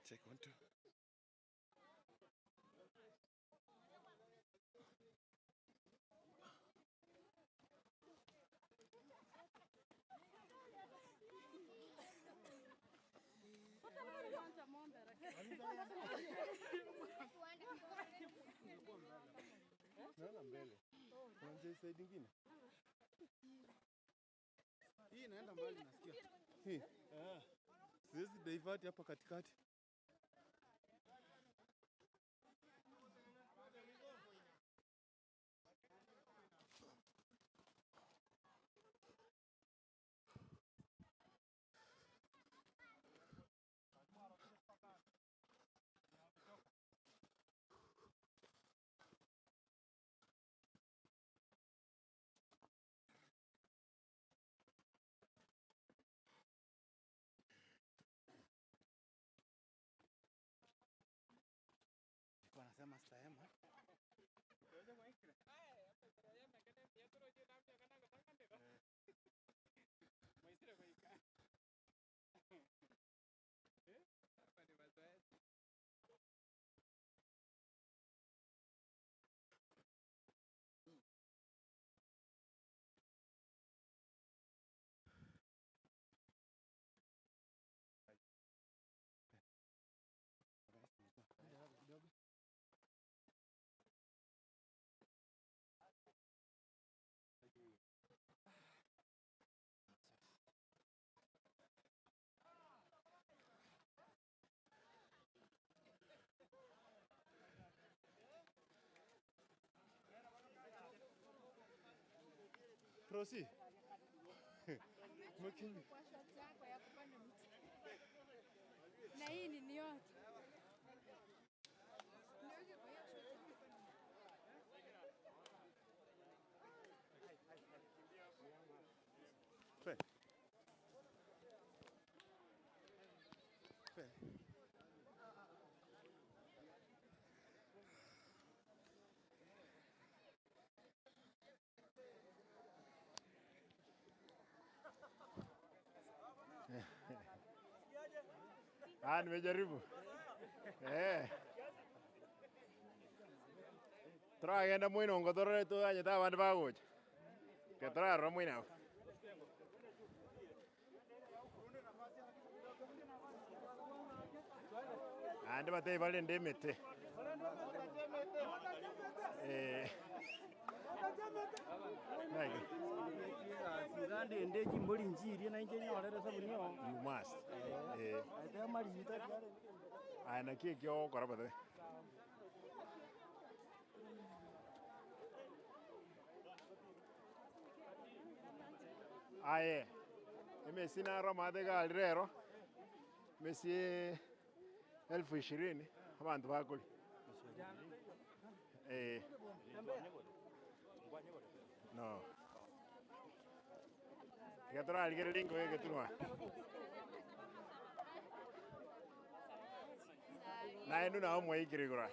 Check 1 2. Naona mbele. Kuna side nyingine? Hii inaenda mbali nasikia. Hii. Siwezi divert hapa katikati. Anasema stahema. Rosi. Mkini. Na hii ni yote. Fe. Fe. Ah, nimejaribu. Eh. Tragenda mwino ngotorore tu anya ta bandu bagocha. Que trarro mwino. Ande bate balende mete. Eh. You must. Eh. Ana ki kyo kora bate. Aye. Emesi na ramade ga rero. Mesi 20,000 abantu bakuli. Eh. No. Gatora aligere lingo ye getunwa. Na enu na omwe ikirigura.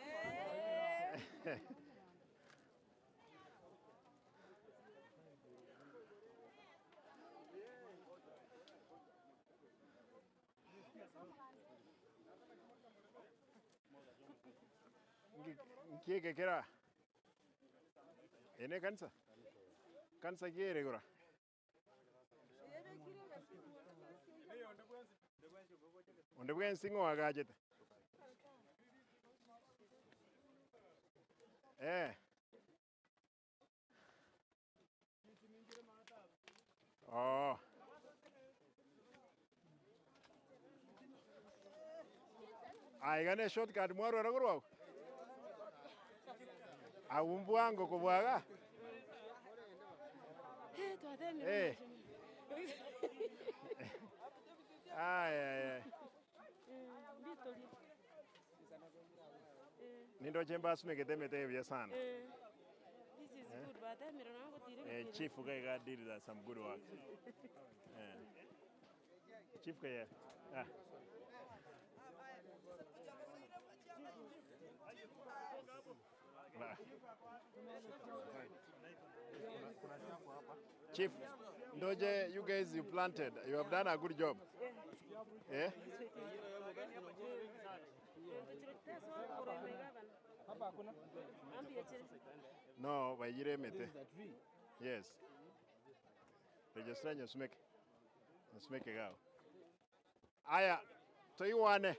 Nkieke kera. Ene kansa. Kansa kiere gura. Onde bwen singo agajete. Eh. Oh. Ai gane shortcut mwaro ragurwa. Awumbu kubwaga. Eh. Ay ay ay. Nindo chemba asumekete mete vya sana. This is good, but I'm Chief Gaiga did that some good work. Chief Gaiga. Ah. Chief Ndoje, you guys, you planted. You have done a good job. Eh? No, Waijire mete. Yes. Register nyosumeke. Nyosumeke gao. Aya, toiwane.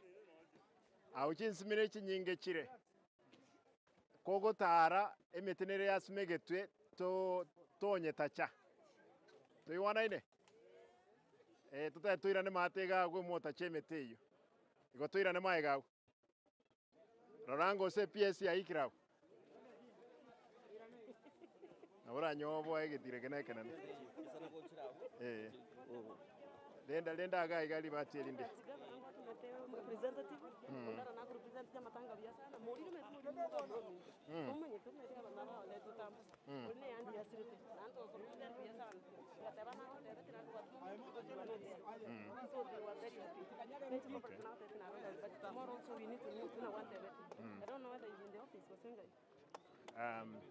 Auchinsimire chinyinge chire. Kogotara emete nere yasumegetwe to tonyetacha. Toiwana ine? Tutae toirane mate gagwe motache emete eyo. Igo toirane mae gagwe. Rorango se PS yaikiragwe. Nabora nyobo egetire kene kenene. Eh. Lenda lenda aga igali batirinde.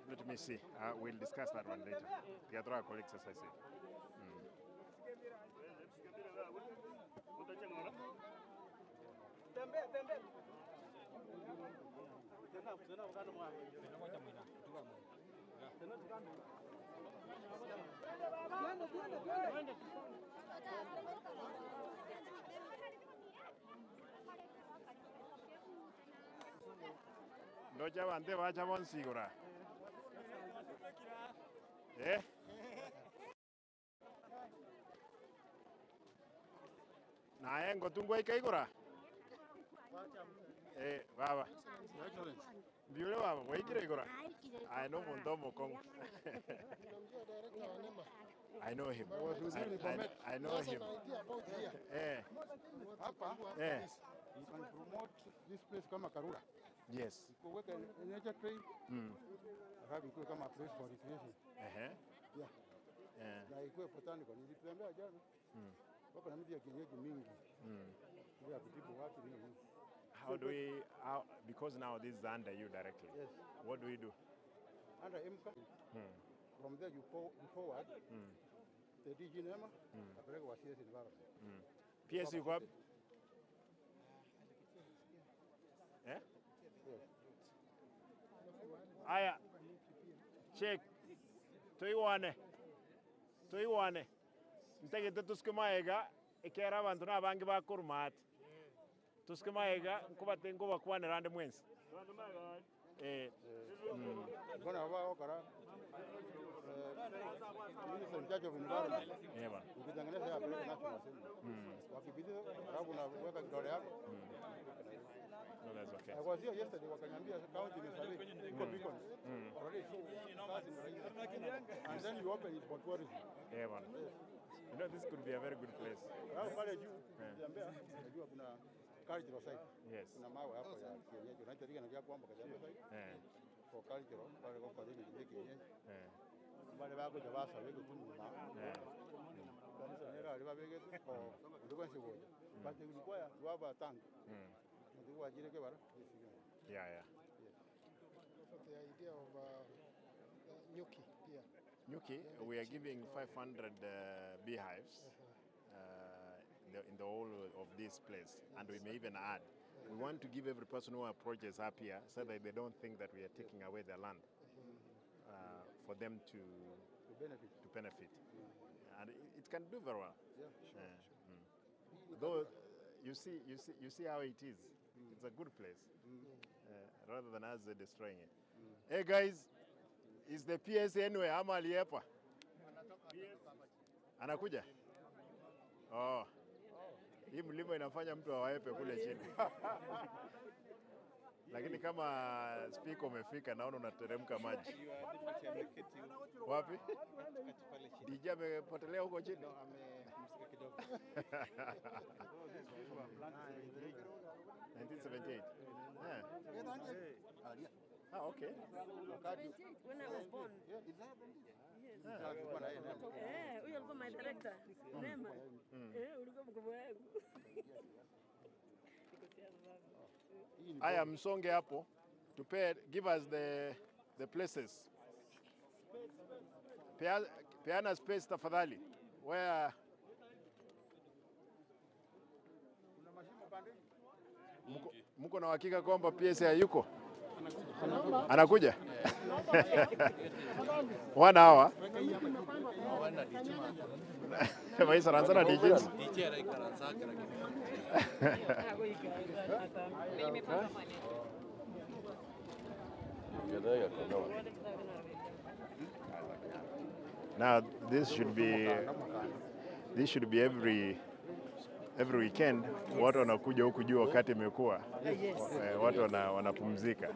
Let me see. We'll discuss that one later. The other colleagues, as I said. Ndoja bande bacha bonsigura. Eh? Naye ngotungwa ikaigura. Eh, baba. Biure baba, waikire igura. I know Mondomo Kong. I know him. I know him. Eh. Eh. You can promote this place kama Karura. Yes. Kuweka nature trail. Alafu ikuwe kama place for recreation. Yeah. Na ikuwe botanical. Nilitembea jana. Wako na miti ya kienyeji mingi. Ya kutibu watu nini. How do we, because now this is under you directly. Yes. What do we do? Under MK. From there you forward. The DG NEMA, apeleke kwa CS environment. PS yuko wapi? Eh? Aya. Check. Toiwane. Toiwane. Mtegete tusukumaega ekera abantu nabangi bakurumati. Tusukumaega nkubate nkubakwanira ande mwensi. Eh. Mbona wao kara Minister in charge of environment. Yeah, ukitengeneza ya peleka national assembly. Wakipitisha alafu unaweka kidole yako. No, that's okay. I was here yesterday wakaniambia county ni survey iko beacons. Already so kazi ni rahisi. And then you open it for tourism. Yeah, man. You know this could be a very good place. Alafu pale juu ukitembea unajua kuna cultural site. Yes. Kuna mawe hapo ya kienyeji. Unaita na kwamba kajambe site. Eh. For cultural pale kwa nini ni kienyeji. Eh. Bale bako jabasa beko kunyuma. Kanisa nera ali babegete ko ndiko nsiboja. But they require to have a tank. Ndiko ajire ke bara. Yeah, yeah. So the idea of nyuki pia. Nyuki, we are giving 500 beehives in the whole of this place, and we may even add. We want to give every person who approaches up here so that they don't think that we are taking away their land. For them to benefit. And it can do very well. Yeah, sure, sure. Though you see how it is. It's a good place, rather than us destroying it. Hey guys, is the PS anyway? Ama aliepa? Anakuja? Oh. Hii mlima inafanya mtu awaepe kule chini. Lakini kama speaker umefika naona unateremka maji. Wapi? DJ amepotelea huko chini. Amemsika kidogo. 1978. Yeah. Ah, okay. When I was born. Yes. Eh, huyo alikuwa my director. Neema. Eh, ulikuwa mkubwa wangu. Aya, msonge hapo. Tupe, give us the the places. Peana space tafadhali. Where mko na uhakika kwamba PS hayuko? Anakuja? 1 hour. Maisa ranzana DJs. Now this should be every weekend. Watu wanakuja huku juu wakati imekuwa. Watu wanapumzika.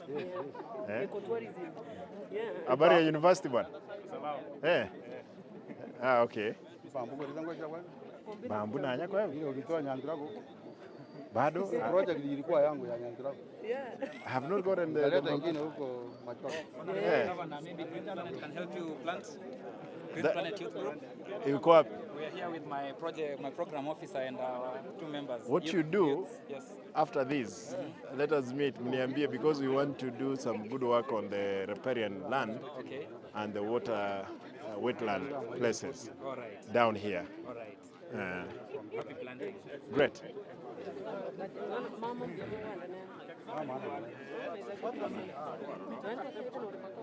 Habari ya university bwana? Eh. Ah, okay. Bambu na nyako wewe? Ile ulitoa Nyandrago. Bado project ilikuwa yangu ya Nyandrago. Yeah. I have not gotten the ingine huko Machakos. Yeah. Maybe Green Planet can help you plant. Green Planet Youth Group. Yuko wapi? We are here with my project, my program officer and our 2 members. What you do yes. After this, let us meet mniambie, because we want to do some good work on the riparian land, okay, and the water wetland places. All right. Down here. All right. Happy planting. Great.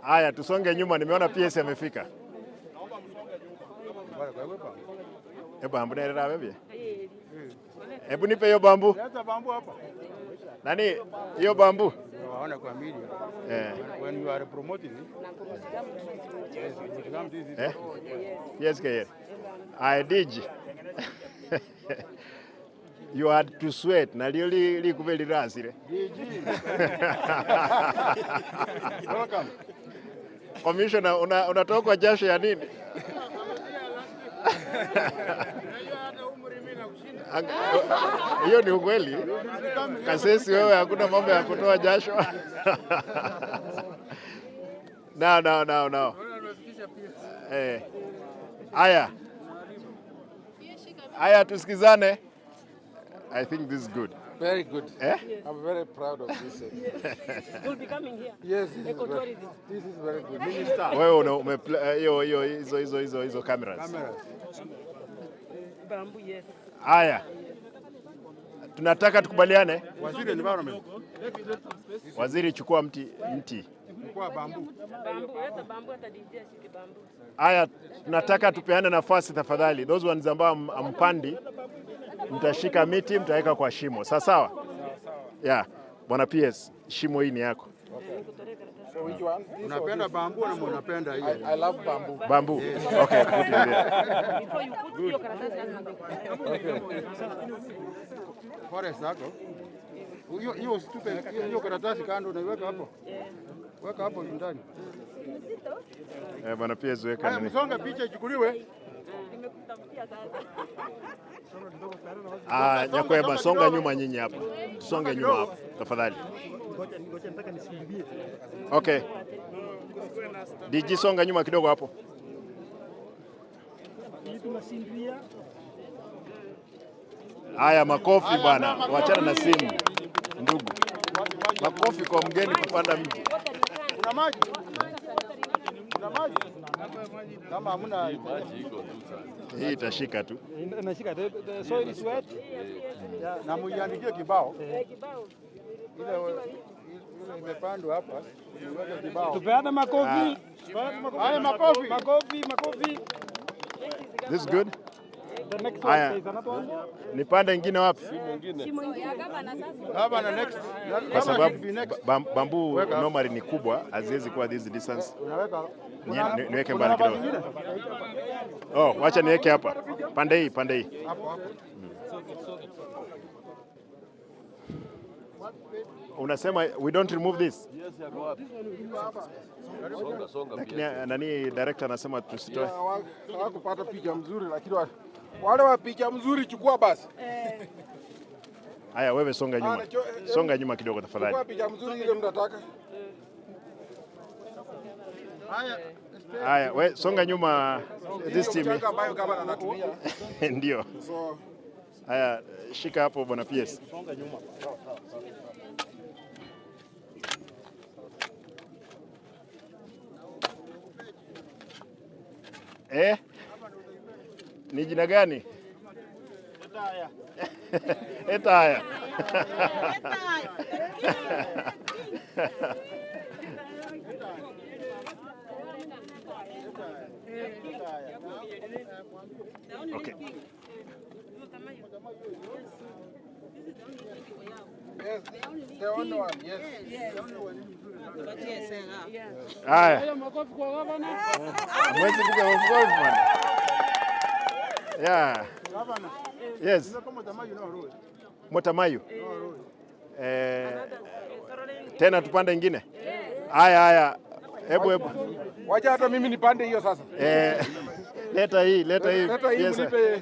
Aya, tusonge nyuma, nimeona PS amefika. Bambu na bebe. Hebu nipe hiyo bambu. Leta bambu hapa. Nani hiyo bambu? Waona kwa media. When you are promoting it. Yes. Yes, KR. I did. You had to sweat. Na lio li kubeli rasire. DG. Welcome. Commissioner, unatoka jasho ya nini? Hiyo ni ukweli. Kasesi wewe hakuna mambo ya kutoa jasho. No, no, no, no. Aya. Aya, tusikizane. I think this is good. Very good. Eh? I'm very proud of this. You'll be coming here. Yes, this is very good. Minister. Wewe hiyo hizo cameras. Cameras. Bamboo, yes. Aya. Tunataka tukubaliane. Waziri environment. Waziri, chukua mti. Chukua bambu. Bambu, hata bambu hata DJ ashike bambu. Aya, tunataka tupeane nafasi tafadhali. Those ones ambao ampandi, mtashika miti mtaweka kwa shimo. Sawa sawa? Yeah. Bwana PS, shimo hii ni yako. Okay. So which one? Unapenda bambu na unapenda hii? I love bamboo. Bamboo. Yes. Okay, put it there. Before you put hiyo karatasi lazima. Okay. Forest yako. Hiyo usitupe hiyo karatasi kando, unaiweka hapo. Weka hapo ndani. Eh, bwana PS weka nini? Msonga picha ichukuliwe. Nimekutafutia sasa. Ah, Nyakweba, songa nyuma nyinyi hapa. Tusonge nyuma hapa tafadhali. Ngoja nataka nisikimbie. Okay. DJ songa nyuma kidogo hapo. Haya, makofi bwana. Wachana na simu ndugu. Makofi kwa mgeni kupanda mti. Kuna maji? Kuna maji? Kama hamna maji iko tu sana. Hii itashika tu. Inashika. The soil is wet. Na muiandikie kibao. Kibao. Ile imepandwa hapa. Iweke kibao. Tupeane makofi. Haya, makofi. Makofi, makofi. This is good. The next one is another one. Nipande ingine wapi? Gavana next. Kwa sababu bambu normally ni kubwa, haziwezi kuwa this distance. Unaweka niweke mbali kidogo. Oh, wacha niweke hapa. Pande hii, pande hii. Hapo hapo. Unasema we don't remove this? Yes, yako wapi? Songa, songa. Lakini nani director anasema tusitoe. Hawakupata picha mzuri, lakini wale wa picha mzuri chukua basi. Haya, wewe songa nyuma. Songa nyuma kidogo tafadhali. Chukua picha mzuri ile mnataka. Haya, wewe songa nyuma this team. Ambayo kama anatumia. Ndio. Haya, shika hapo bwana PS. Songa nyuma. Eh? Ni jina gani? Etaya. Etaya. Okay. Yes, the only one, yes. Haya. Makofi kwa gavana. Mwezi piga makofi bwana. Yeah. Yes. Motamayu. Tena tupande ingine? Haya haya. Hebu hebu. Wacha hata mimi nipande hiyo sasa. Leta hii, leta hii. Leta hii mnipe.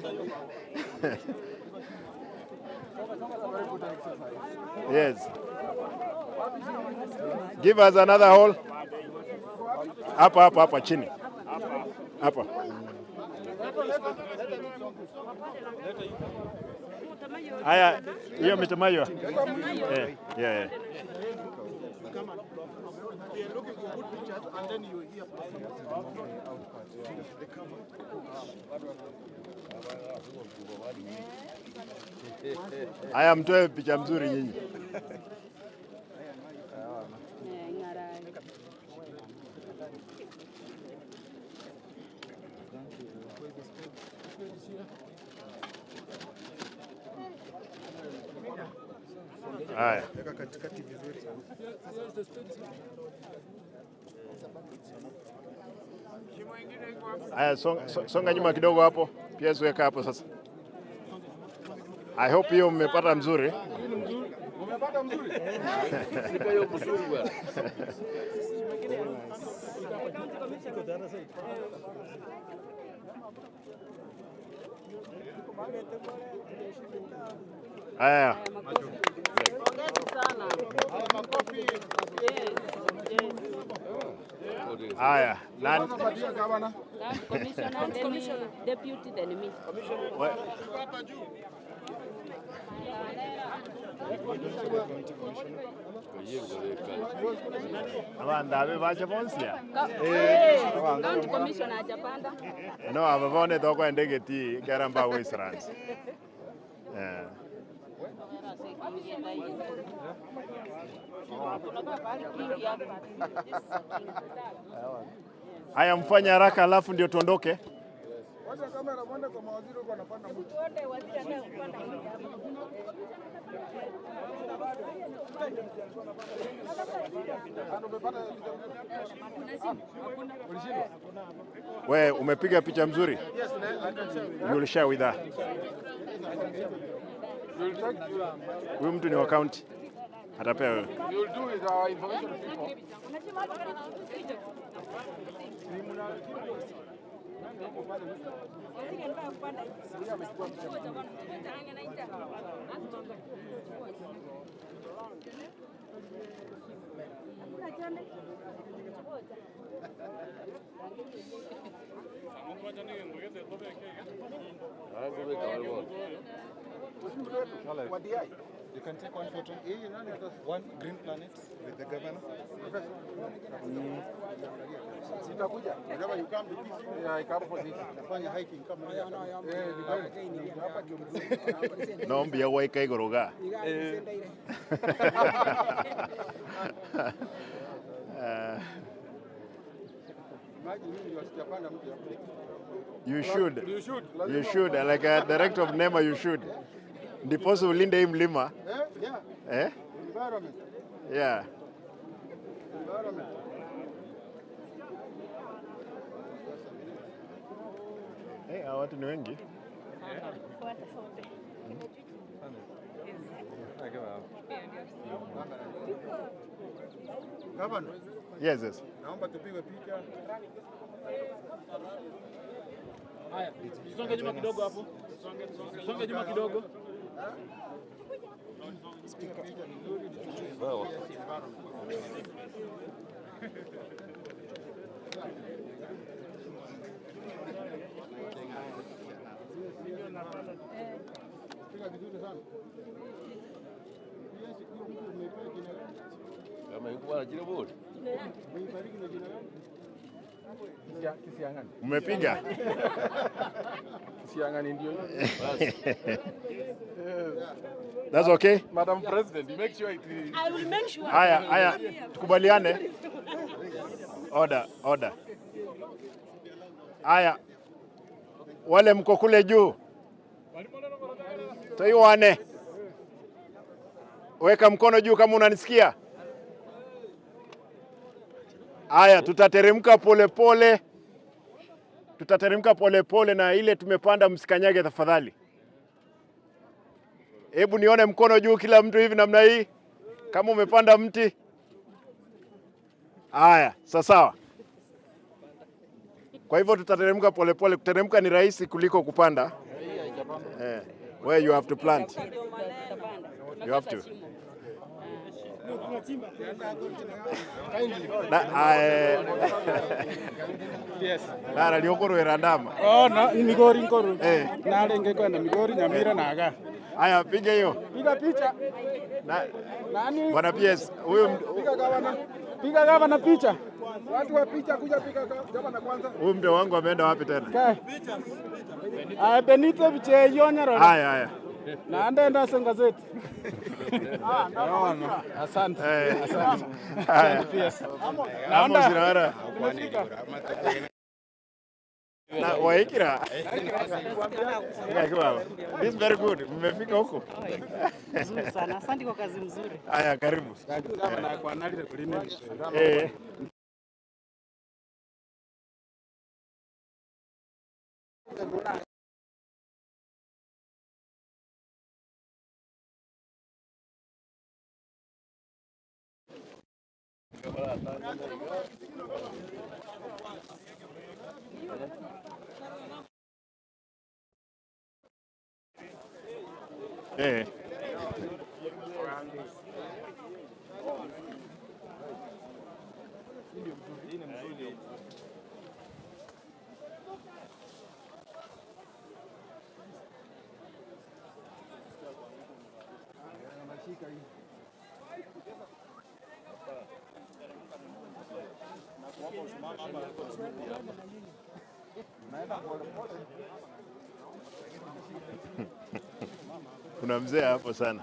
Yes. Give us another hole. Hapa hapa hapa chini. Hapa. Haya, hiyo mitamayo. Eh, yeah, yeah. Haya, mtoe picha mzuri nyinyi. Haya. Haya, songa nyuma kidogo hapo. Pia weka hapo sasa. I hope hiyo mmepata mzuri. Mmepata mzuri? Sika hiyo mzuri bwana. Haya. Haya. Nani? Commissioner, then deputy, then me. Abanda abe bacha bonsia. County Commissioner hajapanda. No, ababone thoko endegeti keramba Westlands. Eh. Haya, mfanye haraka alafu ndio tuondoke. Wacha kamera mwende kwa mawaziri huko wanapanda mti. We, umepiga picha mzuri? You will share with her. Huyu mtu ni wa county. Atapewa wewe. You will do with our information people. You can take one photo. One green planet with the governor. Sitakuja. Whenever you come to this, Yeah, I come for this. nafanya hiking kama Eh, ni kweli. Hapa ndio mzuri. Nombi ya waika igoroga. Imagine mimi ndio sijapanda mti hapo. You should. You should. You should. Like a director of NEMA, you should. Ndiposa ulinde hii mlima. Eh, yeah. Eh? Environment. Yeah. Environment. Eh, hawa watu ni wengi. Governor, Yes, yes. naomba tupigwe picha. Haya, songe nyuma kidogo hapo. Songe nyuma kidogo. Piga vizuri sana. Yes, hiyo mtu umeipa jina gani? Kama yuko bwana jina bodi. Umeibariki na jina gani? Mmepiga? Kisiangani ndio. That's okay? Madam President, you make sure it is. I will make sure. Haya, haya, tukubaliane. Order, order. Haya, wale mko kule juu, toiwane, weka mkono juu kama unanisikia. Haya, tutateremka polepole, tutateremka polepole, na ile tumepanda msikanyage tafadhali. Hebu nione mkono juu, kila mtu hivi namna hii, kama umepanda mti. Haya, sawa sawa. Kwa hivyo tutateremka polepole. Kuteremka ni rahisi kuliko kupanda. Where you have to plant. You have to. Na, Yes. Nara liokorwera ndama. Oh, na Migori nkoru. Eh. Narenge kwenda Migori Nyamira naga. Haya, piga hiyo. Piga picha. Na, Nani? Bwana PS, huyu Piga gavana. Piga gavana picha. Watu wa picha kuja piga gavana kwanza. Huyu mzee wangu ameenda wapi tena? Kae. Aya, Benito biche yonyero. Haya, haya. Na ndenda sengazeti. Asante. Asante. Haya. Asante PS. Amos Naona Inara. Na waikira. This is very good. Mmefika huko. Nzuri sana. Asante kwa kazi mzuri. Haya, karibu. Gavana kwa nalire kuline. Eh. Eh. Kuna mzee hapo sana.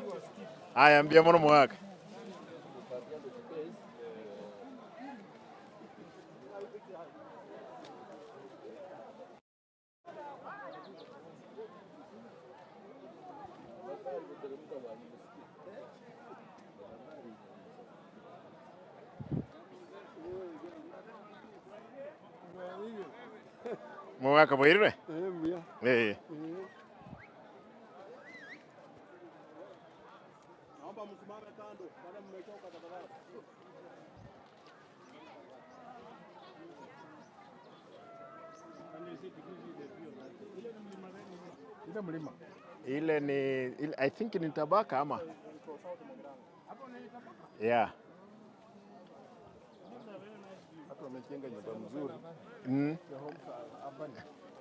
Haya, ambia mwana mwaka. Mwaka bwirwe? Mbuya. Eh. Naomba msimame kando, baada mmechoka tafadhali. Ile mlima. Ile ni ile, I think ni Tabaka ama? Yeah. Watu wamejenga nyumba mzuri.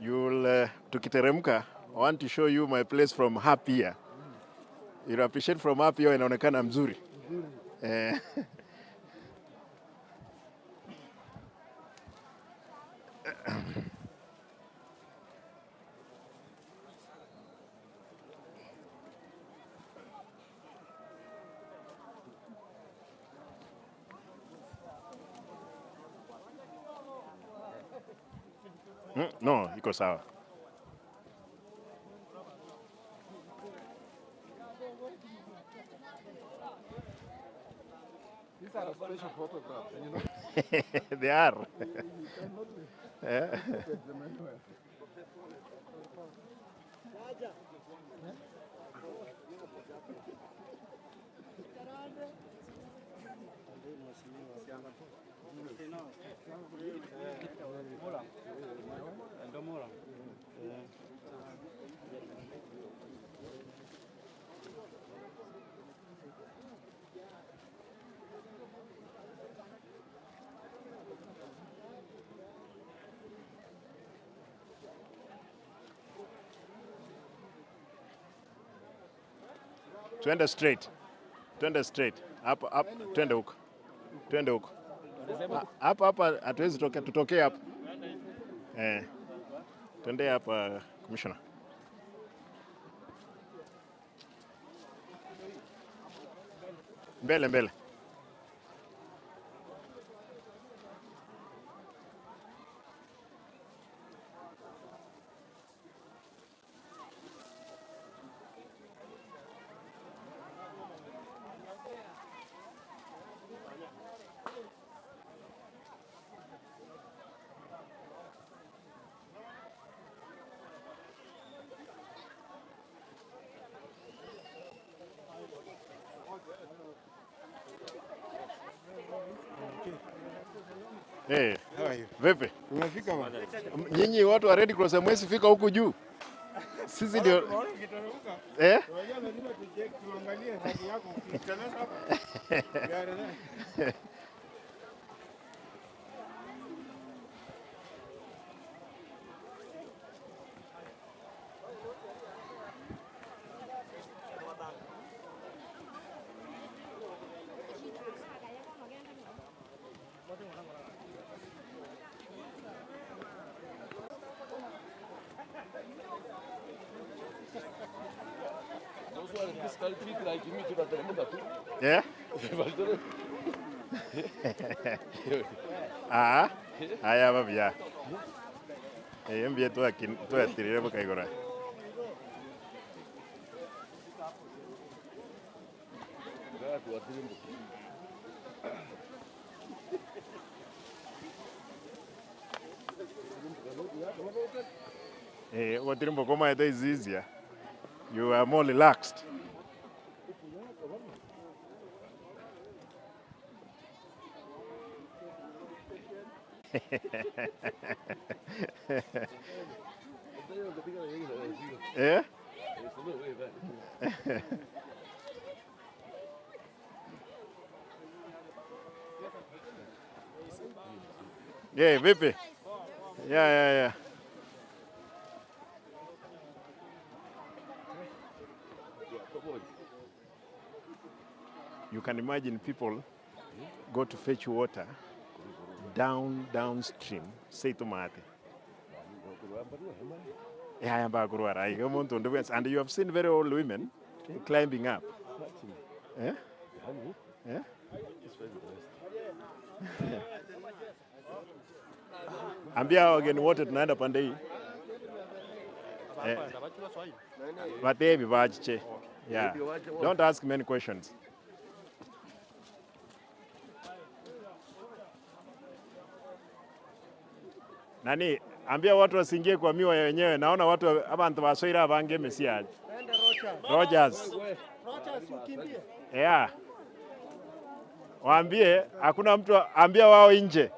You'll tukiteremka, I want to show you my place from up here. You'll appreciate from up here inaonekana mzuri. Eh. No, iko sawa. These are special photographs, you know. They are. You cannot get them anywhere. Twende straight. Twende straight. Hapa hapa twende huko. Twende huko. Hapa hapa hatuwezi tokea, tutokee hapa. Eh. Twende hapa commissioner. Mbele mbele. Eh, vipi? Umefika bwana. Nyinyi watu wa Red Cross hamwezi fika huku juu. Sisi ndio eh? Unajua lazima tuangalie hali yako ukiteleza hapa. Gari na. Those who are physically fit like me tunateremka tu. Eh? Ah. Aya babia. Eh, mbie tu akin tu atirire bukaigora. Eh, watirimbo koma it is easier. You are more relaxed. Eh? Yeah, vipi? Yeah. You can imagine people go to fetch water downstream, say to Mate. Yeah, and you have seen very old women climbing up. Eh? Eh? Ambia wageni wote tunaenda pande hii. Batebi bachiche. Yeah. Don't ask many questions. Nani, ambia watu wasiingie kwa miwa wenyewe. Naona watu abantu basoira abange mesia. Rogers. Rogers ukimbie. Yeah. Waambie hakuna mtu, ambia wao nje.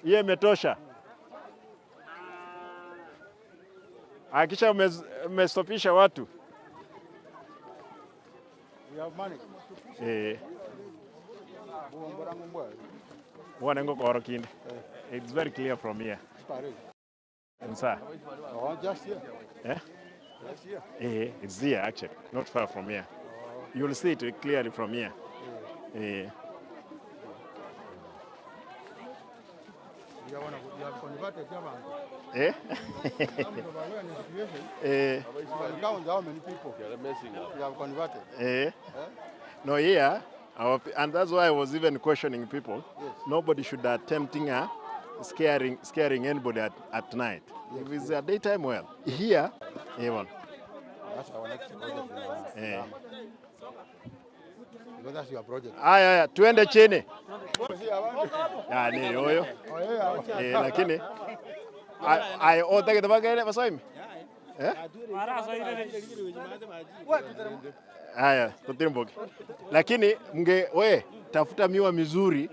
Hiyo imetosha. Hakikisha umestopisha watu. We have money. Eh. It's very clear from here. Sir. Oh, just here. Eh? Just here. Eh, it's here actually, not far from here. You'll see it clearly from here. Eh. You have converted Javan. Eh? Eh. You count how many people you have converted. Eh? No, here, and that's why I was even questioning people. Yes. Nobody should attempting a scaring anybody at night. Yes, if it's a daytime, well, here, even. That's our next project. Eh. Because that's your project. Aya, tuende chini. Ya, ni yoyo. Eh, lakini ai otake tabaka basoimi. Eh? Haya, tutimboke. Lakini mge we tafuta miwa mizuri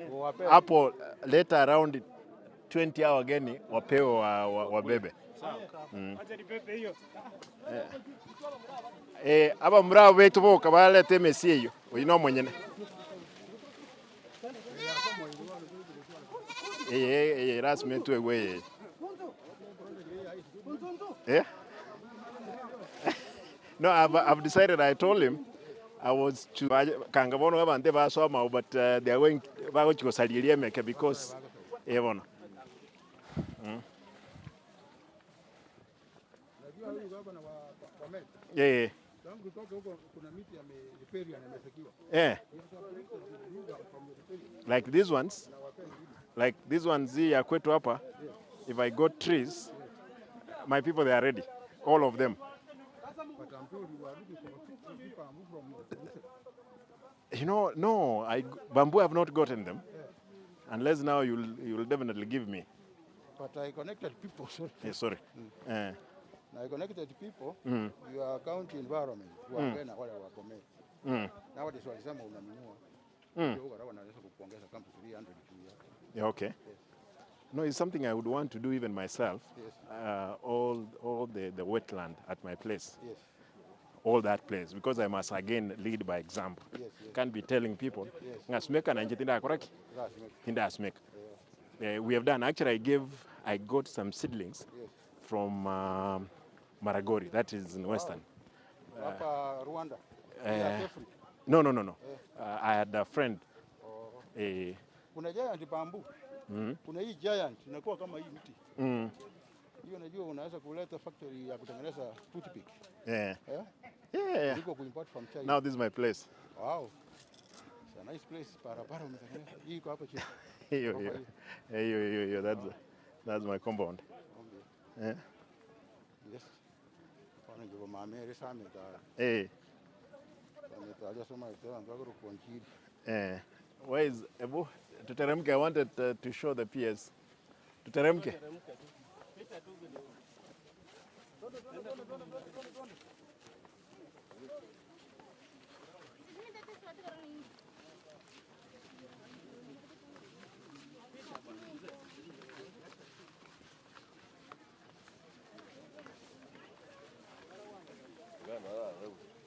hapo, leta around 20 hao wageni wapewe wabebe. Eh, aba mrao wetu boka balete mesi hiyo. Oyino mwenyene. Eh, rasmi tu ewe. Eh? No, I've decided. I told him I was to kangabono abante basoma, but they are going bagochikosaliria meke because eh bono. Yeah. Tangu kutoka huko kuna miti ya riparian imesekiwa. Yeah. Like these ones. Like these ones hii ya kwetu hapa. If I got trees, my people, they are ready. All of them. But I'm told you are looking for bamboo from You know, no, bamboo I have not gotten them. Unless now you'll definitely give me. But I connected people, sorry. Yeah, sorry. I connected people, your county environment, wagena wale wa Bomet. Nowadays walisema unanunua. Ndio wanaweza kukuongeza kama 300 juu yake. Yeah, okay. Yes. No, it's something I would want to do even myself. Yes. All the wetland at my place. Yes. All that place, because I must again lead by example. Yes, yes. Can't be telling people, Yes. Ngasimeka na nje tinda akoraki. Tinda asimeka. We have done, actually I got some seedlings yes. from Maragori, that is in Western. Hapa Rwanda. No. I had a friend. Oh. Kuna giant bamboo. Kuna hii giant inakuwa kama hii mti. Hiyo unajua unaweza kuleta factory ya kutengeneza toothpick. Yeah. Yeah? Yeah. Iko kuimport from China. Now this is my place. Wow. It's a nice place. Barabara umetengeneza. Hii iko hapo chini. Hiyo. That's my compound. Okay. Yeah. Yes. Wana mamere sameta. Eh. Eh. Where is Ebu? Tuteremke, I wanted to show the PS. Tuteremke.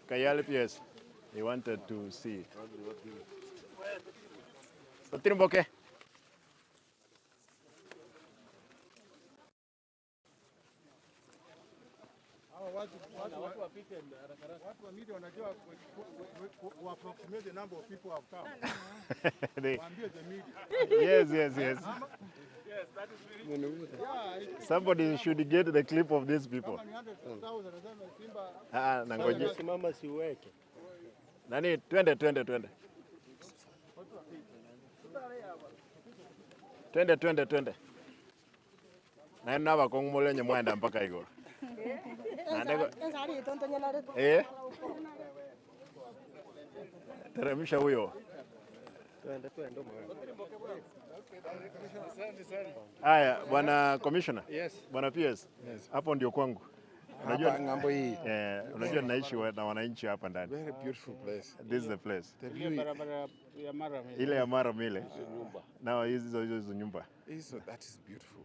Kayale PS. He wanted to see. Otirimboke. Watu wa media wanajua ku approximate the number of people have come. Waambie the media. Yes. Yes, that is really. Yeah, somebody should get the clip of these people. Nangoje. Simama siweke. Nani, twende. Twende. Na naba kongmolenye mwenda mpaka igoro. Eh? Teremsha huyo. Twende. Haya, bwana commissioner. Yes. Bwana PS. Yes. Hapo ndio kwangu. Unajua ngambo hii. Unajua naishi na wananchi hapa ndani. Very beautiful place. This is the place. The barabara ya Mara Mile. Ile ya Mara Mile. Now hizo nyumba. So that is beautiful.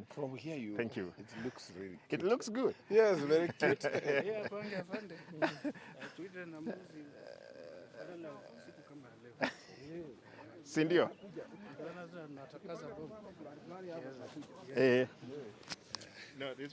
From here you. Thank you. It looks really cute. It looks good. Yes, very cute. Yeah, kwanza afande. Tuite na mbuzi. Siku kama leo. Si ndio? Eh. No, this